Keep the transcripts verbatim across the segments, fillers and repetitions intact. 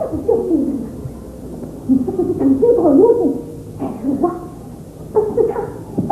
这个小病人啊，你是不是曾经跑路的？哎，我啊，不是他，不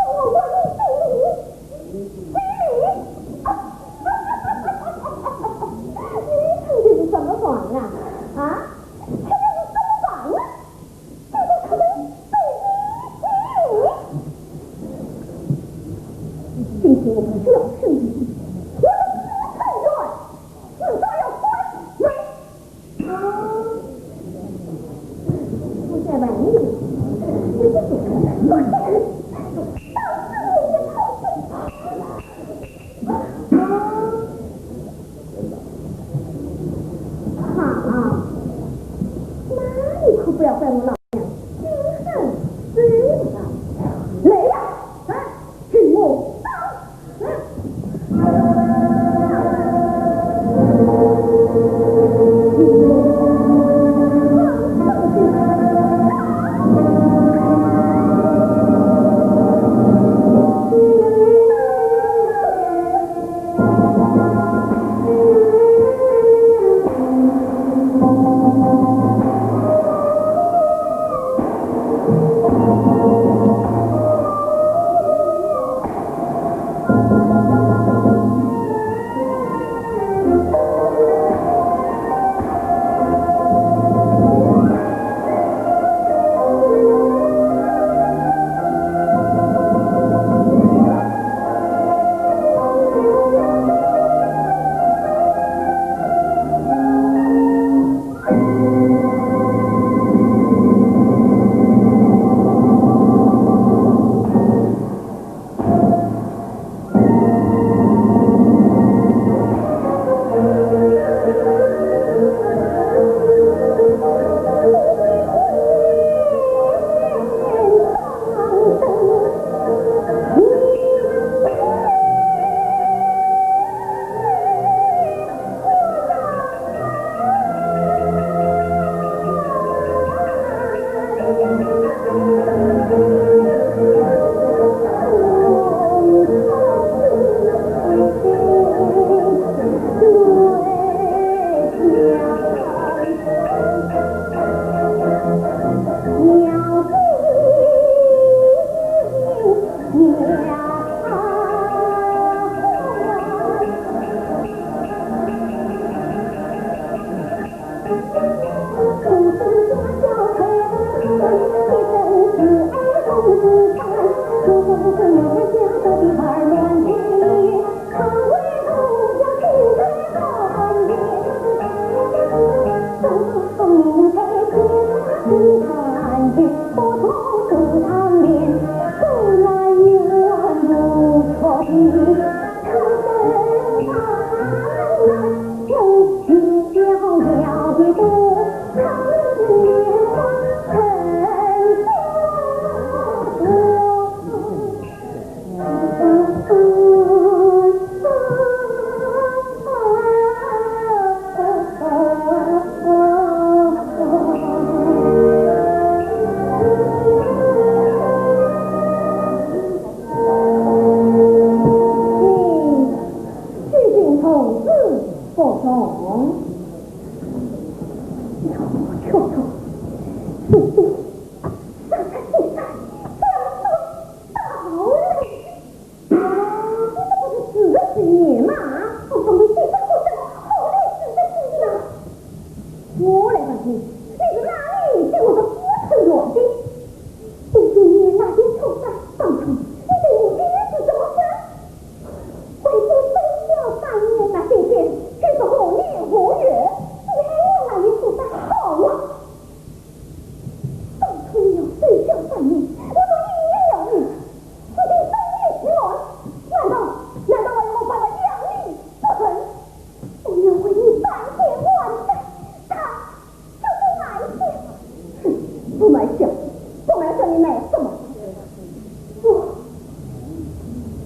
买什么？我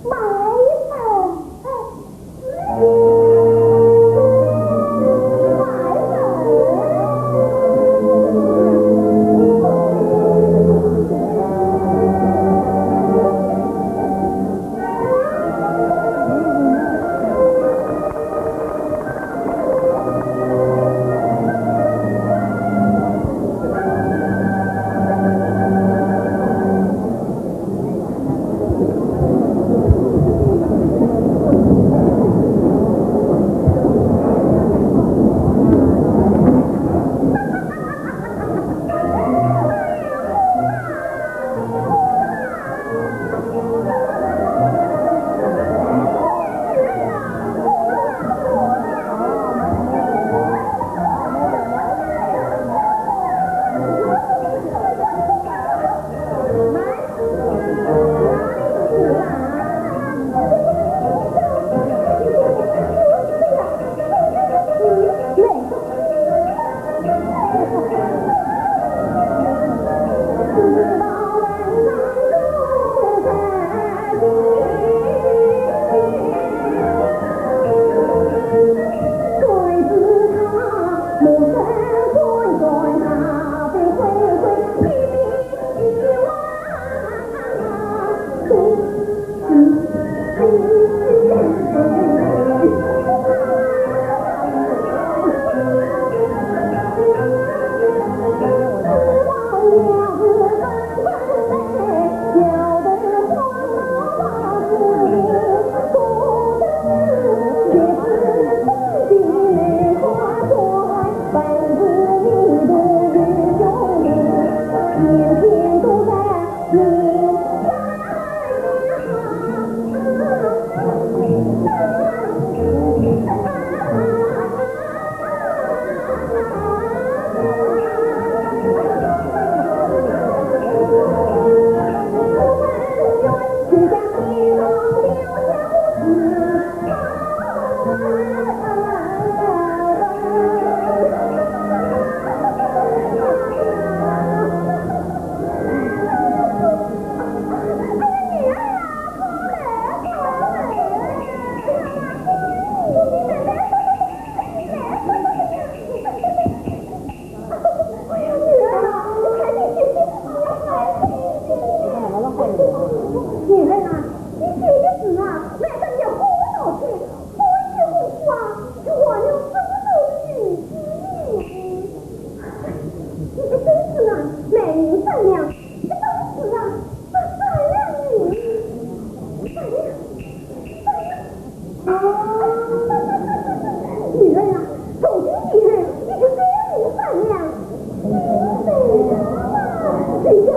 买粉。女儿啊，你姐姐是啊，买得你好多钱，欢喜欢喜啊，就忘了叔叔的女婿。你这真是啊，卖命善良，这真是啊，这善良的人，善良。 啊，女儿啊，从今以后你就这样善良，你就这样善良，哎呀，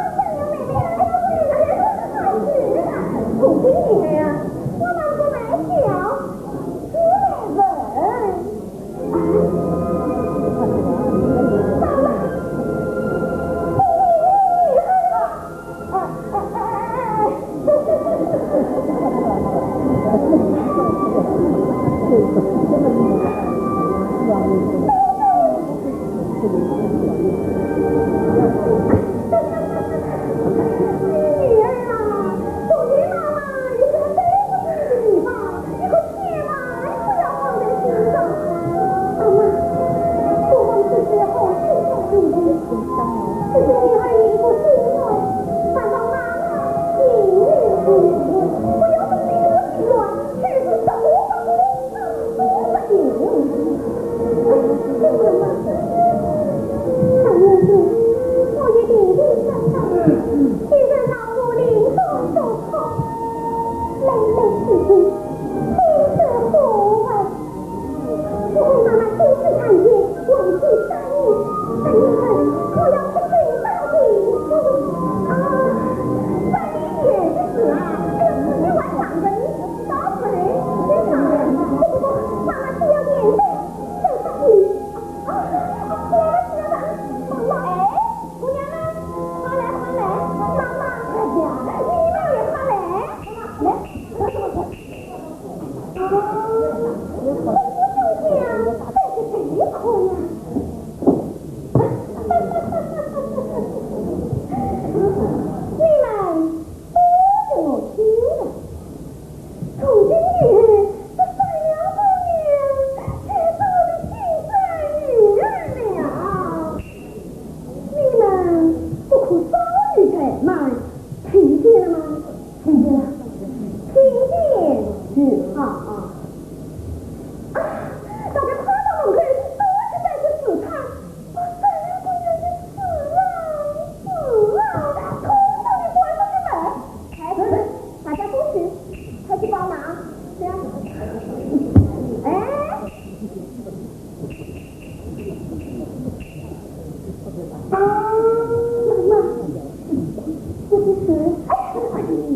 善良妹妹，哎呀，我的好女儿啊，从今以后啊，我们不卖笑，只卖人。 女儿啊，昨天妈妈有什么对不起你的地方，你可千万不要放在心上。妈妈，我们只是好心好意，只是女儿一个心愿，盼望妈妈心意如愿，不要为这个心愿，只是说不出口，说不出口。哎，妈妈，但愿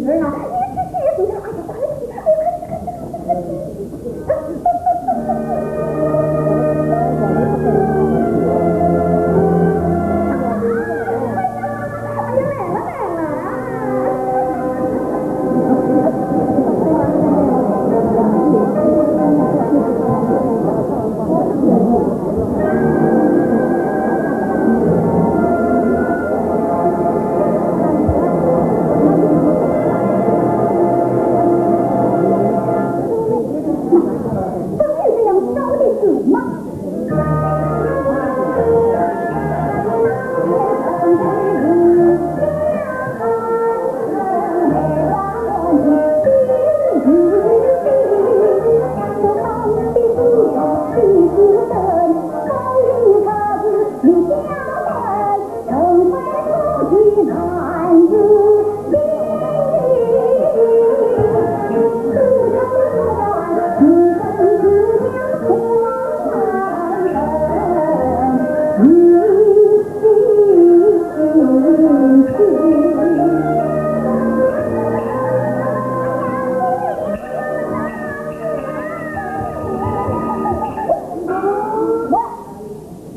儿啊，你去洗洗，哎呀，快去，快去，快去，快去。哎呀，来了，来了。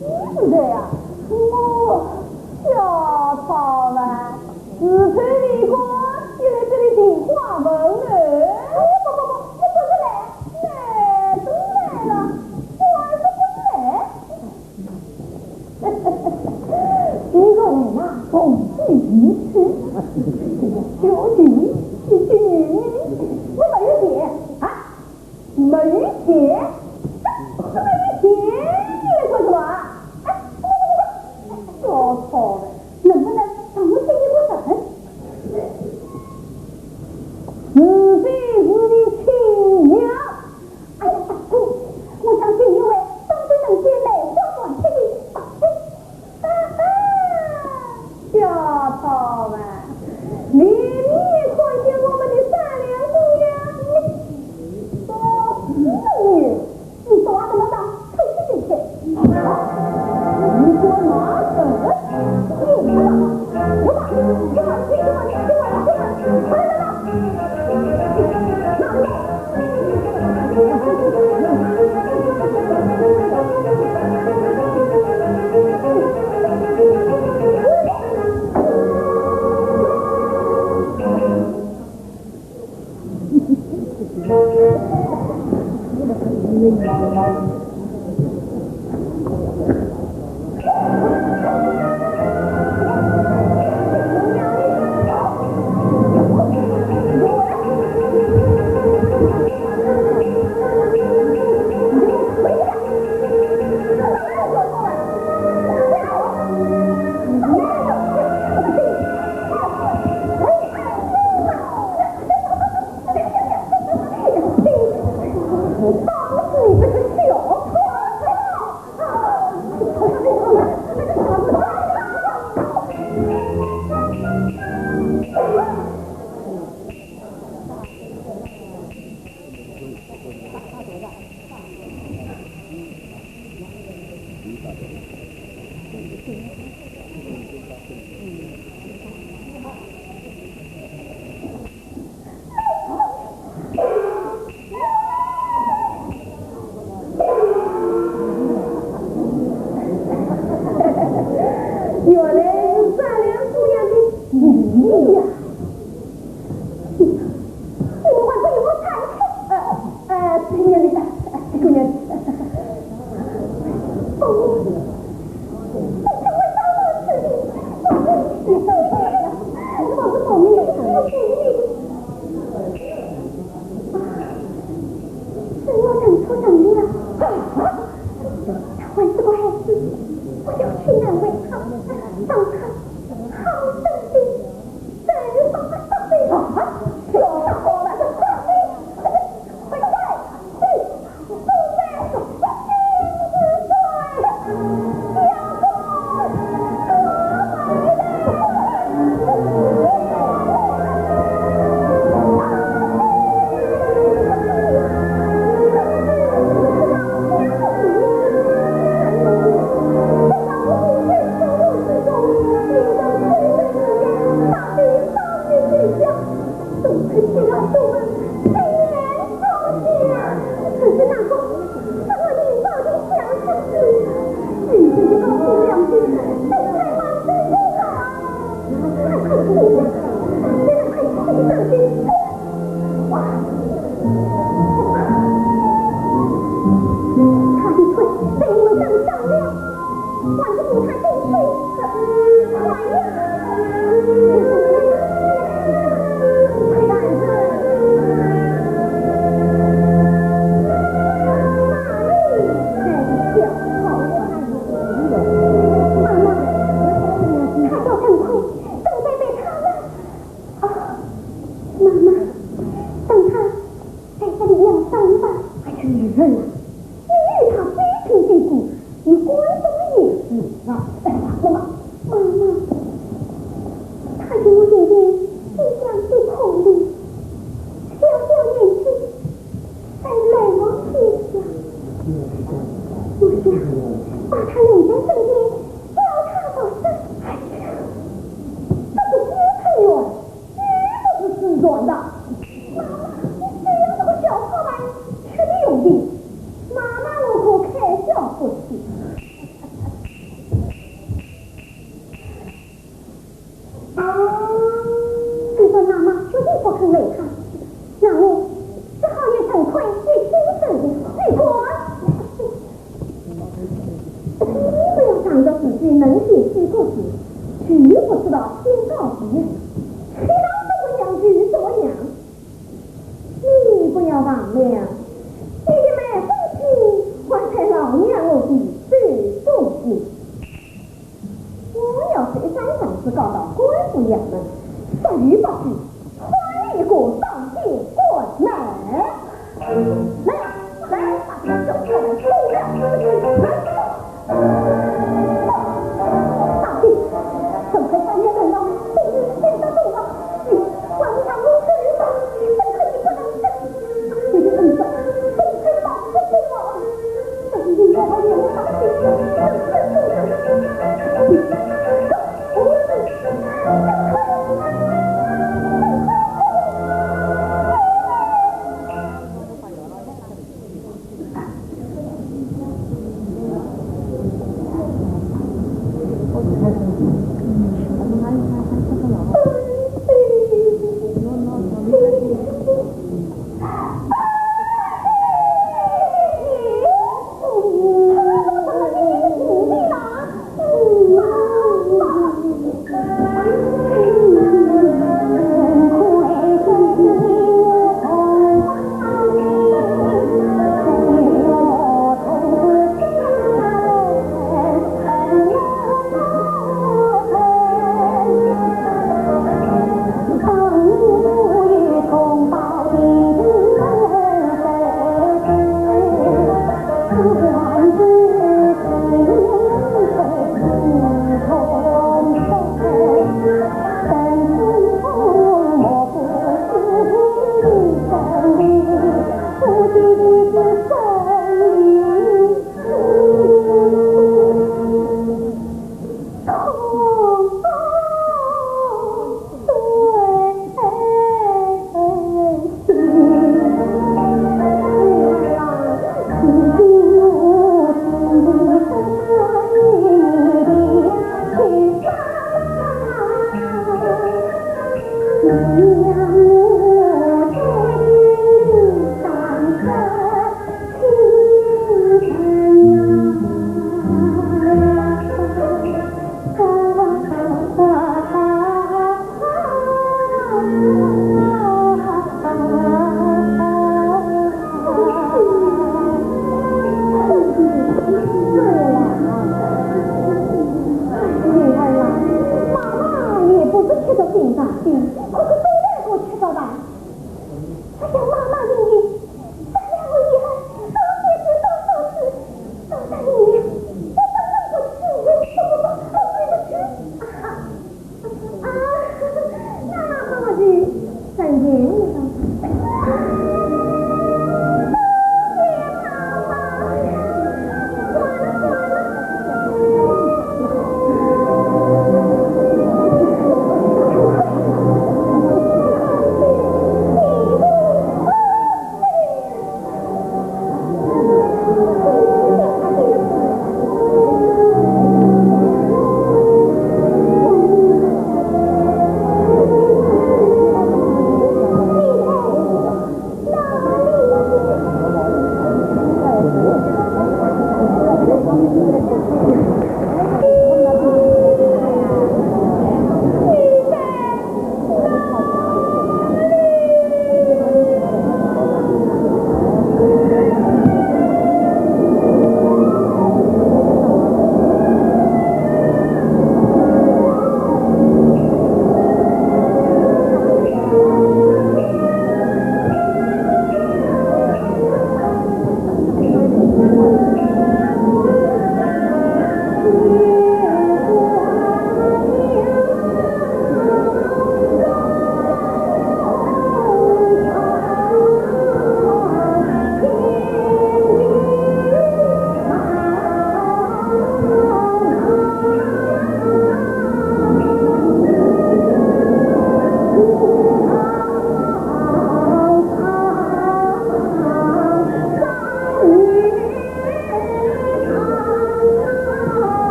你是谁呀？我，小草娃，自吹自擂，又来这里寻花问柳。哎，不，不，不，我不是来，来都来了，我还是不是来。这个人呐，风趣脾气，这个小姐，这个女人，我没有钱啊。 没有钱？没有钱，你来说什么啊？哎，不不不不，小草娃，能不能让我进一步问？是非是你亲娘？哎呀，大哥，我想请一位当今人间梅花断片的大夫。 哈哈，小草娃，你，你也看见我们的善良姑娘了？哦，你，你说话怎么讲？退去，退去！啊，你说哪个？你看，你看，你看，你看，你看，你看，快点，快点！ 原来是善良姑娘的弟弟呀！你们还不与我谈情？呃，呃，姑娘，姑娘，哦，你成为当我的弟弟，我是弟弟呀，我是弟弟，我是弟弟。 是我认错人了。啊，他还是个孩子，我要去难为他，让他好生的受伤。啊，小伙子，快快快！你说那妈决定不肯留他，那我只好也认亏，也亲手去管。你不要仗着自己能写诗歌词，就不知道天高地远，谁道什么娘就什么娘。你不要忘了，你的卖身契还在老娘我的手中呢。 我要是一张状子告到官府衙门，十有八九，还你一个当街官来。来呀，来，把这小子给我收了，来，走。大姐，怎么还上面来了？被你听得懂了。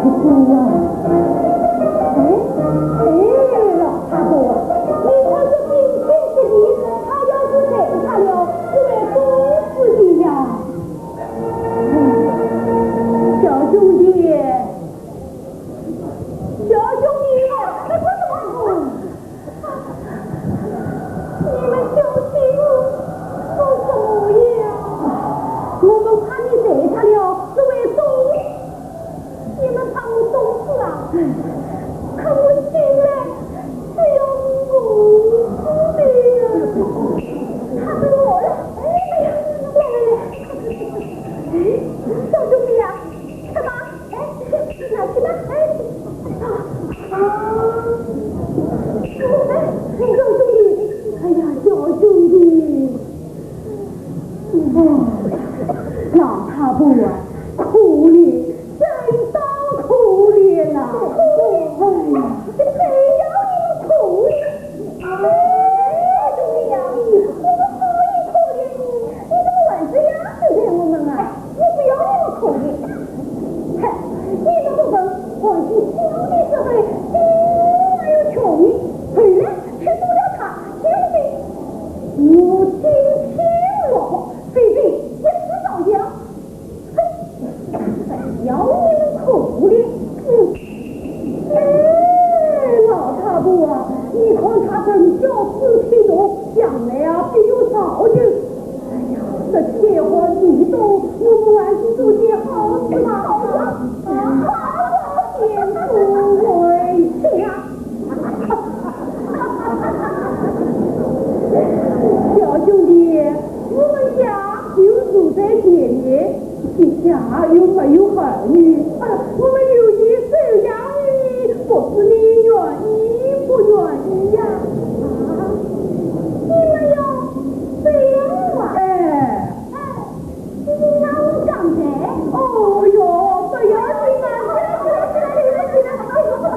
哎，哎，老太婆啊，你看这冰天雪地，他要是睡着了，这位公子的呀。小兄弟，小兄弟，哎，我怎么？ 你们小心，做什么呀？我们怕你睡着了，这位公子，你们怕我冻死啊？可我醒来是要饿死的呀。他是我了。哎呀，来来来，哎，小兄弟呀，看吧。 哎，拿去吧，哎。啊，啊。哎，小兄弟，哎呀，小兄弟。哦，老太婆啊，可怜，真当可怜呐。哎呀，谁要你们可怜？ 哎，兄弟呀，我们好意可怜你，你怎么还这样对待我们啊？我不要你们可怜。哼，你们不分，往前小的时候，比我还要穷，后来却多了他，兄弟，我今天落魄，非非一时造谣。 哼，要你们可怜。嗯，哎，老太婆啊，你看他从小死体弱，将来啊必有造就。哎呀，这天寒地冻，我们还是做点好事吧。好事，好事，先不为强。小兄弟， 我们家就住在前面，膝下又没有儿女，啊，我们有意收养你，不知你愿意不愿意呀？啊，你们要这样啊？哎。哎， 那我刚才，哦哟，不要紧啊，不要紧啊，不要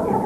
紧啊。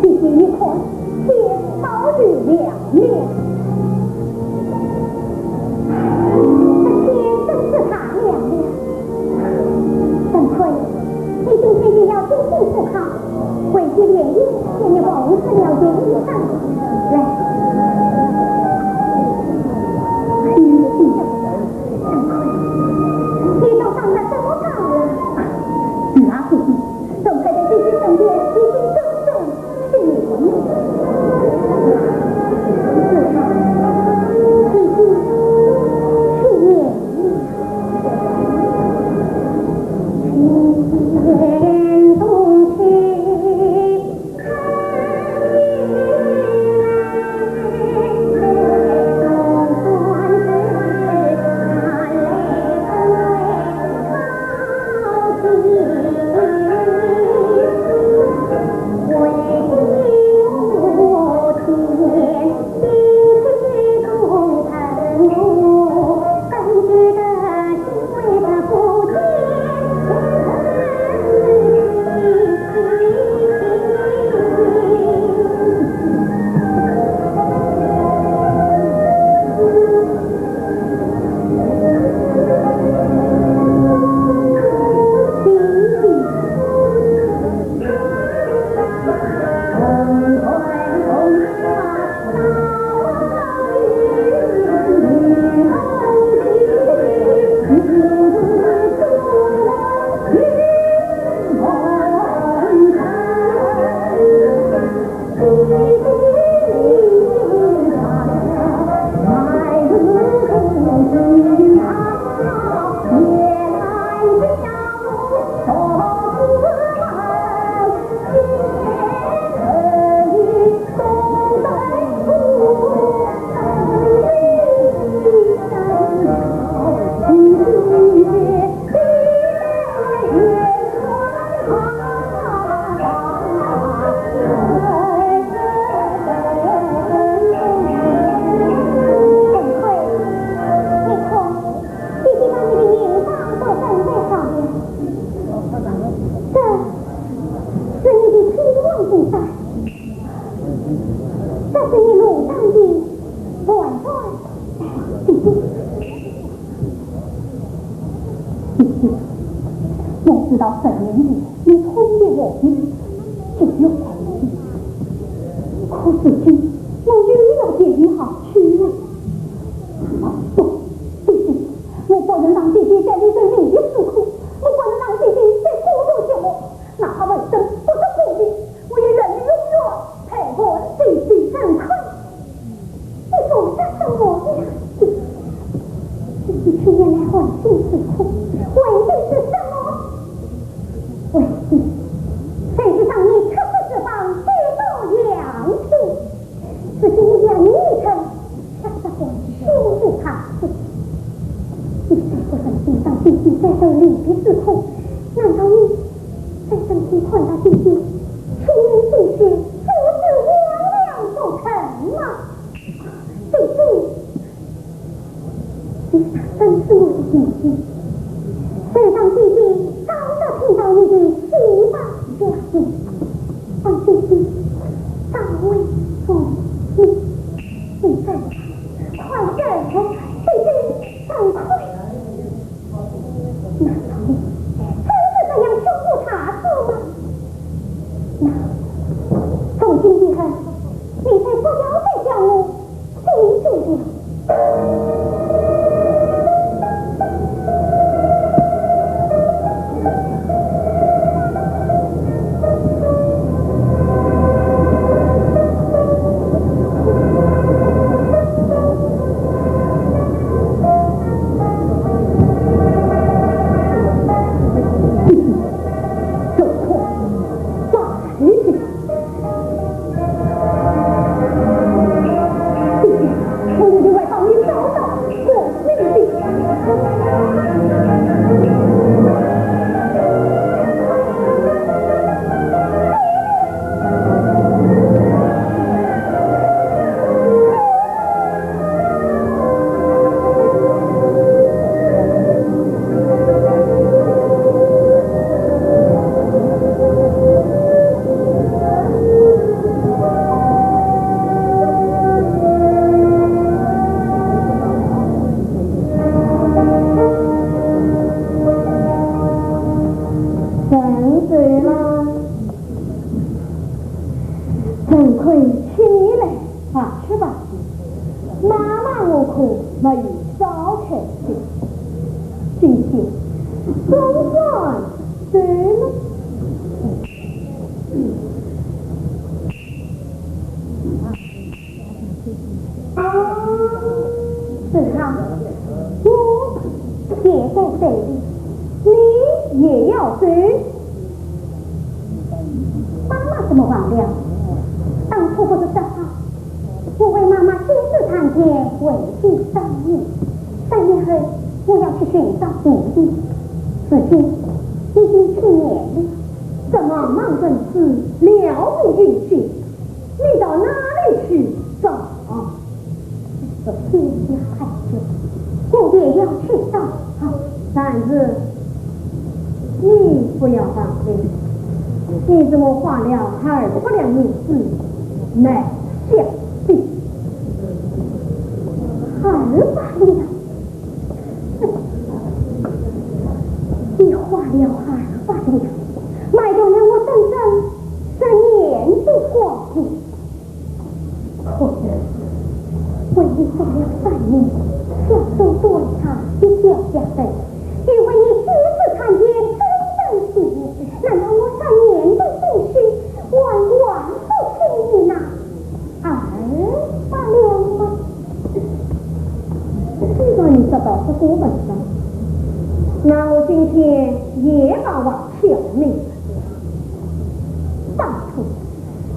姐姐，你看，天倒有亮了。这天真是大亮了。陈坤，你今天也要精心赴考，回去连夜给你缝制了新衣裳。来，你，你，陈坤，你都上得这么高了。那不是，总该在姐姐身边悉心耕种，你看，弟弟把你的印章都准备好了。这是你的亲王印章，这是你路上的官章。弟弟，弟弟，我知道十年前你通奸我，只有爱情，可如今我又要变你好去了。不，弟弟，我不能让弟弟再受淋雨之苦，我不能让弟弟再孤独寂寞，哪怕为生不得孤立，我也愿意永远陪伴弟弟。陈坤，你说这什么呀？弟弟去年来寒心之苦，为的是什么？为的就是让你出世之方得到养子。 如今你两人一成，下这官心如潮水。你再不忍心让弟弟再受淋雨之苦，难道你在生前看到弟弟亲临进士，父子黄粱不成吗？弟弟，你啥本是我的弟弟，谁让弟弟早早听到你的喜报消息，让弟弟早为父命。 你快，快点，弟弟，赶快！难道你真是这样胸无大志吗？那从今以后，你再不要再叫我弟弟了。 陈坤，起来，啊，吃吧。妈妈我可没有少开心。今天总算对了。 啊，是啊，我也在这里，你也要走？妈妈怎么忘了？当初不是说好，我为妈妈亲自探监，为期三年，三年后我要去寻找弟弟，如今已经七年了。这茫茫人世，了无音讯， 你到哪里去找？这天涯海角，我也要去找。但是你不要忘记，你怎么花了二百两银子买香饼？二百两？你花了二百两，买断了我整整三年的光阴。 可是，为你花了三年，享受端茶一小家子，因为你亲自看见，真正喜悦，难道我三年的心血，还还不清你那二百两吗？既然你说到这个份上，那我今天也把话挑明。当初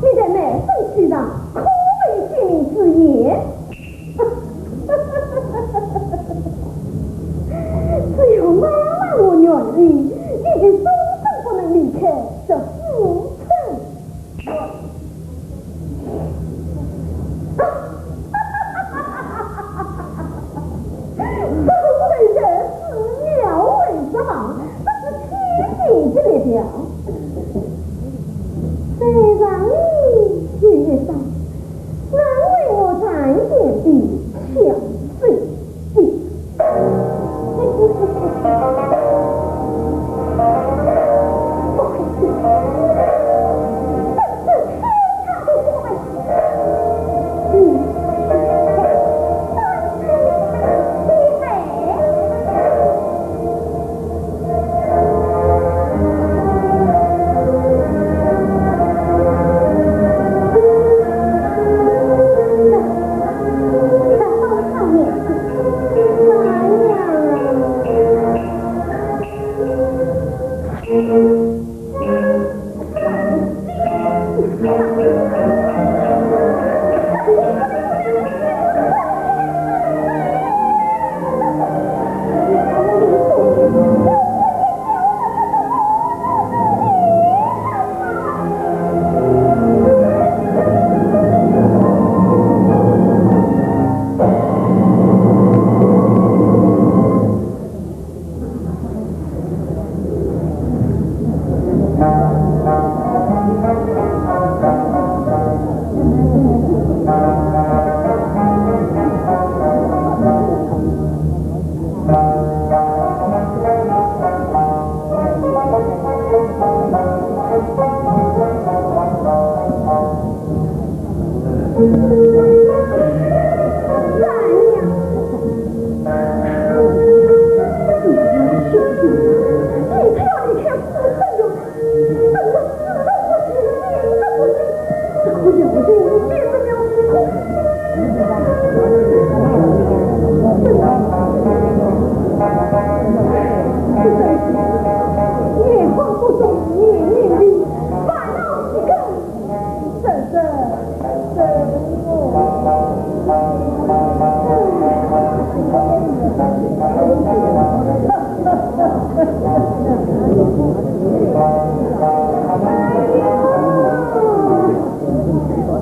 你在卖身契上可没写明字眼。只要妈妈我愿意，你就终身不能离开这府城。所谓在寺庙为什么？这是天经的力量。虽然你有一双 难为我暂时的小事情。不好意思，这是天大的祸害。你是谁？你是谁？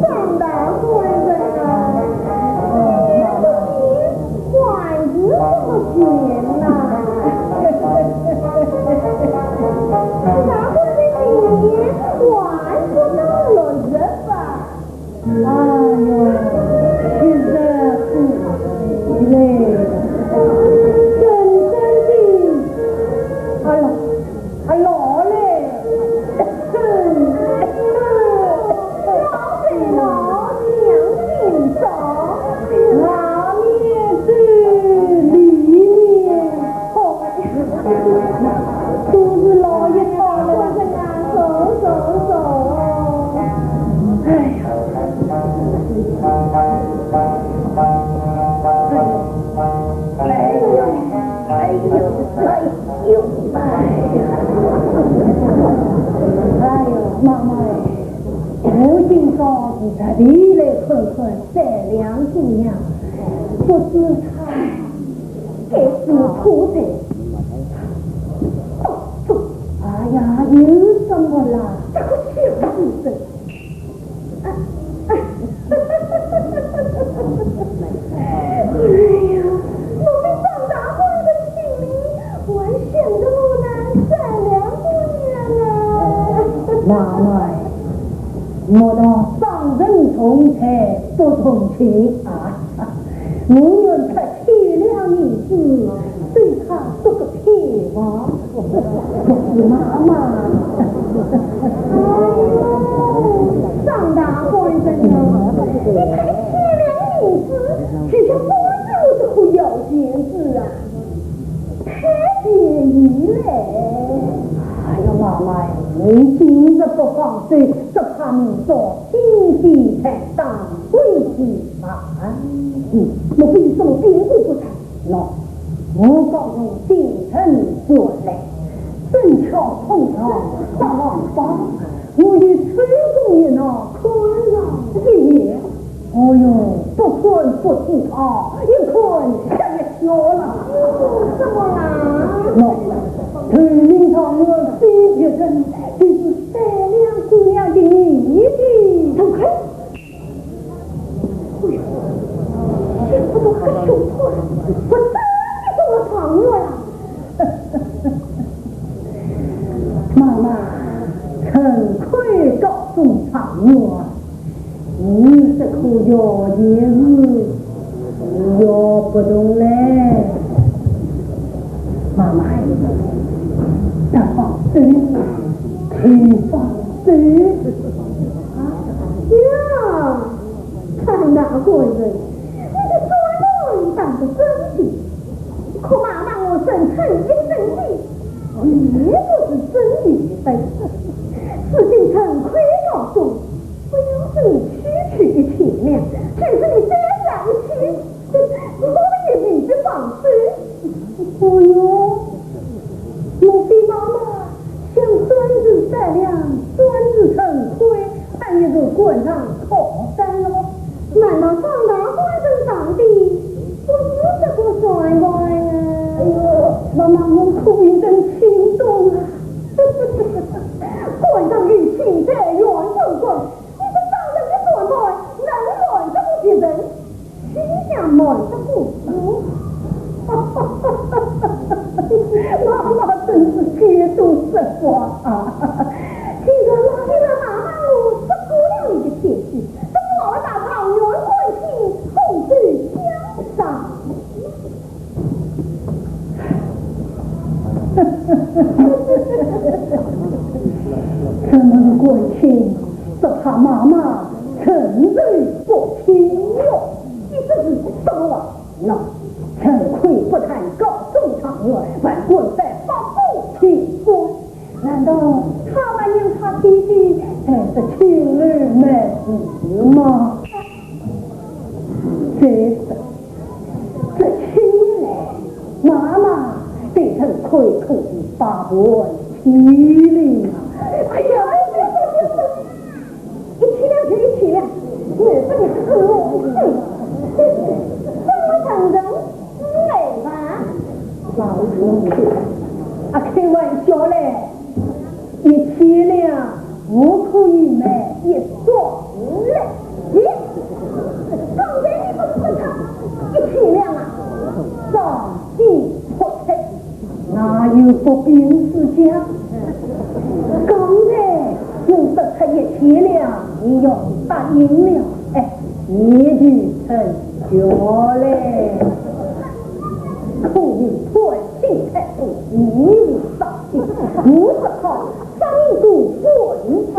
张大官人啊，你说你还是不信呐？大官人，你还是到了日吧？哎呦，其实不是嘞，真正的，哎呀， 啊，老嘞，老的老娘亲早，老面子里面红，都是老一套了。我说啊，走走走。哎呀，哎呀，哎呀，哎呀。 哎呦，哎呀，哎呦，妈妈哎，我今朝是特地来看看三两姑娘，不知她该是何在。哦，哎呀，有什么啦？这个小畜生！ 哎呀，我们张大官人心里还想着我那善良姑娘啊。那莫道上人重财不重情啊！我愿出千两银子，随他做个天王，服侍妈妈。哎呦，张大官人啊，你出个千两银子，就像官人这个要钱子啊！ 太便宜嘞！哎呀，妈妈，你今日不放手，只怕明朝经济太大，危险啊！嗯，我非什么变故不成。喏，我告诉你，进城转来，正巧碰上八王八，我与春风一闹，看上一眼。 哦哟，不看不知道，一看吓一跳了。怎么啦？喏，头名状元非别人，就是三两姑娘的二弟。走开！哎呦，想不到搿凶徒，不真的中了状元啊！妈妈，陈魁高中状元， 你这颗牙钳子咬不动嘞。妈妈，他放手，他放手。啊，呀，张大官人，你的算盘打得真的，可妈妈我生出一身的，你不是真的。如今陈魁高中， 不要说你区区一千两，就是你三两一千，我也未必放手。哦哟，莫非妈妈想算仔三两，算仔陈魁，还有个官场靠山了？难道张大官人当的不是这个算盘呀？哎呦，妈妈，我可有点心动啊！官场有钱财，怨不过。 你这张人的算盘，能瞒得过别人？谁想瞒得过我？妈妈真是见多识广啊！既然妈，既然妈妈我识破了你的天机，怎么还把状元官亲拱手相让？ 这门婚亲，只怕妈妈承受不起哟。你这是什么话？那陈魁不但高中状元，还官拜八部天官，难道他还让他弟弟在这青楼卖艺吗？再说， 这七年来，妈妈对陈魁可是百般欺凌啊！哎呀，一千两就一千两，我不能吃苦。哼，什么成人，来吧。老同志，啊，开玩笑嘞。 一千两，我可以买一双嘞。咦，刚才你不是说一千两啊？张飞不配，哪有不平之家？刚才我说出一千两，你要是答应了，哎，你就成家嘞。可怜潘金太公，你无上心，我是靠 张都管家。